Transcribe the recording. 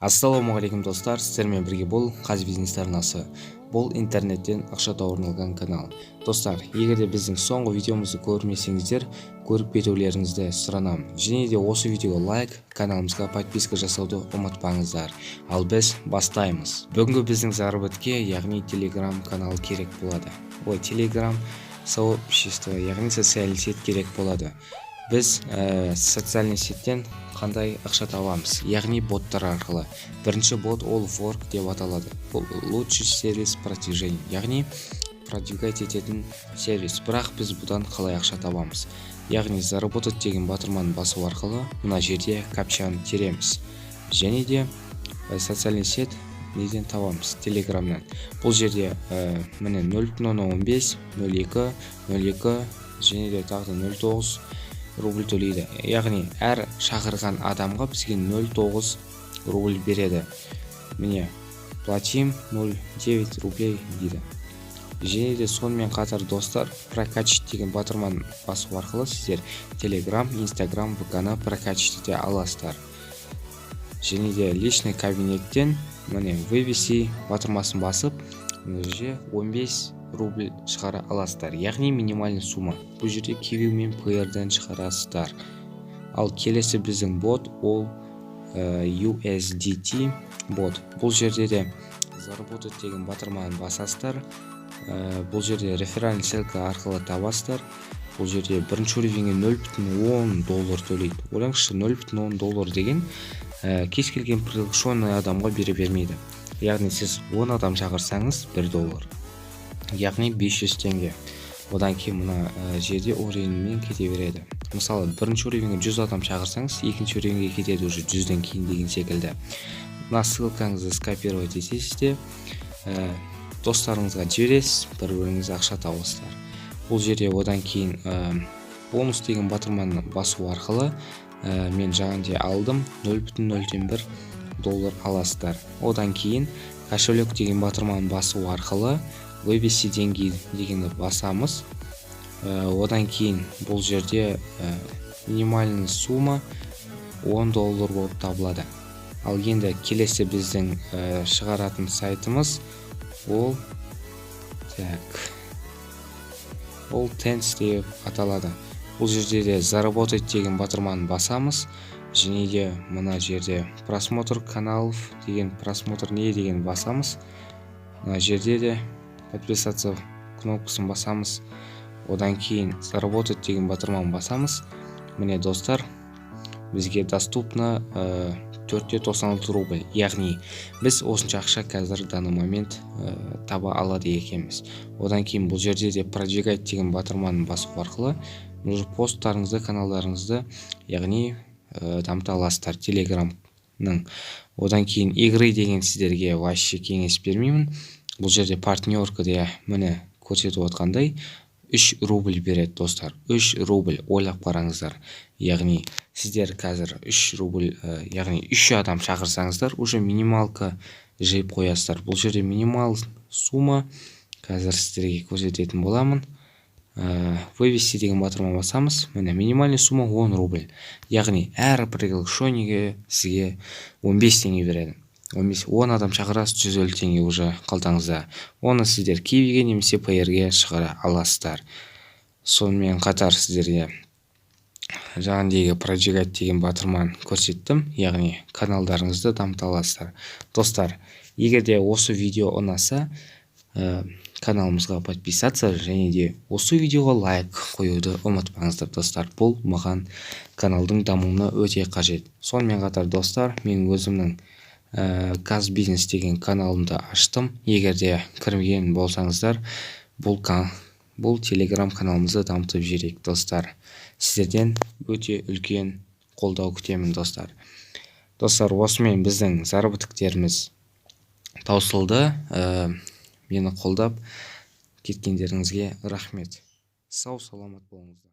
Ассалаумағалейкум, достар! Сіздермен бірге бұл Қазбизнес арнасы. Бұл интернеттен ақша табуға арналған канал. Достар, егер де біздің соңғы видеомызды көрмесеңіздер, көріп кетулеріңізді сұранамын. Және де осы видеоға лайк, каналымызға подписка жасауды ұмытпаңыздар. Ал біз бастаймыз. Бүгінгі біздің заработке, яғни, телеграм канал керек болады, ой, телеграм сообщество, яғни социальный сеть керек болады. Біз социальный сетьтен қандай ақша табамыз? Яғни боттар арқылы. Бірінші бот ол Work деп аталады. Бұл лучший сервис продвижения, яғни продвигать ететін сервис. Бірақ біз бұдан қалай ақша табамыз? Яғни «Заработать» деген батырманы басу арқылы мына жерде капчаны тереміз. Және де социальный сеть неден табамыз? Телеграмнан. Бұл жерде міне, 0,15, 0,2, 0,2 және де тағы да 0,9 рубль төлейді. Яғни әр шақырған адамға бізге 0,9 рубль береді. Міне, «Платим 0,9 рублей» дейді. Және де сонымен қатар, достар, «Прокачать» деген батырманы басу арқылы сіздер Телеграм, Инстаграм, ВК ны прокачать ете аласыздар. Және де личный кабинеттен, міне, «Вывести» батырмасын басып, мына жерде 15 рубль шығара аласыздар, яғни минимальный сумма. Бұл жерде Киви мен Payeer-ден шығарасыздар. Ал келесі біздің бот ол USDT бот. Бұл жерде де «Заработать» деген батырманы басасыздар. Бұл жерде реферальный ссылка арқылы табасыздар. Бұл жерде бірінші уровеньге 0,10 доллар төлейді. Ойлаңызшы, 0,10 доллар деген кез келген приглашенный адамға бере бермейді. Яғни сіз 10 адам шақырсаңыз, 1 доллар, яғни 500 теңге. Одан кейін мына жерде уровеньмен кете береді. Мысалы, бірінші уровеньге 100 адам шақырсаңыз, екінші уровеньге кетеді уже 100-ден кейін деген секілді. Мына ссылкаңызды скопировать етесіз де, достарыңызға жібересіз, бір біріңіз ақша табасыздар бұл жерде. Одан кейін «Бонус» деген батырманы басу арқылы, мен жаңағыдай алдым, 0,01 доллар аласыздар. Одан кейін «Кошелек» деген батырманы басу арқылы «Вывести деньги» дегенді басамыз. Одан кейін бұл жерде минимальный сумма 10 доллар болып табылады. Ал енді келесі біздің шығаратын сайтымыз ол, так, ол Тенс деп аталады. Бұл жерде де «Заработать» деген батырманы басамыз. Және де мына жерде «Просмотр каналов» деген, «Просмотр не» деген басамыз. Мына жерде де «Подписаться» кнопкасын басамыз. Одан кейін «Заработать» деген батырманы басамыз. Міне, достар, бізге доступно 4,96 рубль, яғни біз осынша ақша қазір, данный момент, таба алады екенбіз. Одан кейін бұл жерде де «Продвигать» деген батырманы басу арқылы уже посттарыңызды, каналдарыңызды, яғни дамыта аласыздар Телеграмның. Одан кейін игры деген сіздерге вообще кеңес бермеймін. Бұл жерде партнеркада, міне, көрсетіп отқандай, 3 рубль береді, достар. 3 рубль, ойлап қараңыздар. Яғни сіздер қазір 3 рубль, яғни 3 адам шақырсаңыздар, уже минималка жиып қоясыздар. Бұл жерде минимал сумма қазір сіздерге көрсететін боламын. «Вывести» деген батырма басамыз. Міне, минимальный сумма 10 рубль, яғни әр приглашениеге сізге 15 теңге береді. 15, 10 адам шақырасыз, 150 теңге уже қалтаңызда. Оны сіздер Кивиге немесе Payeer-ге шығара аласыздар. Сонымен қатар сіздерге жаңағыдегі «Продвигать» деген батырманы көрсеттім, яғни каналдарыңызды дамыта аласыздар. Достар, егер де осы видео ұнаса, каналымызға подписаться және де осы видеоға лайк қоюды ұмытпаңыздар. Достар, бұл маған каналдың дамуына өте қажет. Сонымен қатар, достар, мен өзімнің Бизнес деген каналымды аштым. Егер де кірген болсаңыздар, бұл телеграм каналымызды дамытып жіберейік. Достар, сіздерден өте үлкен қолдау күтемін, достар. Достар, осымен біздің заработоктеріміз таусылды. Мені қолдап кеткендеріңізге рахмет. Сау саламат болыңыздар.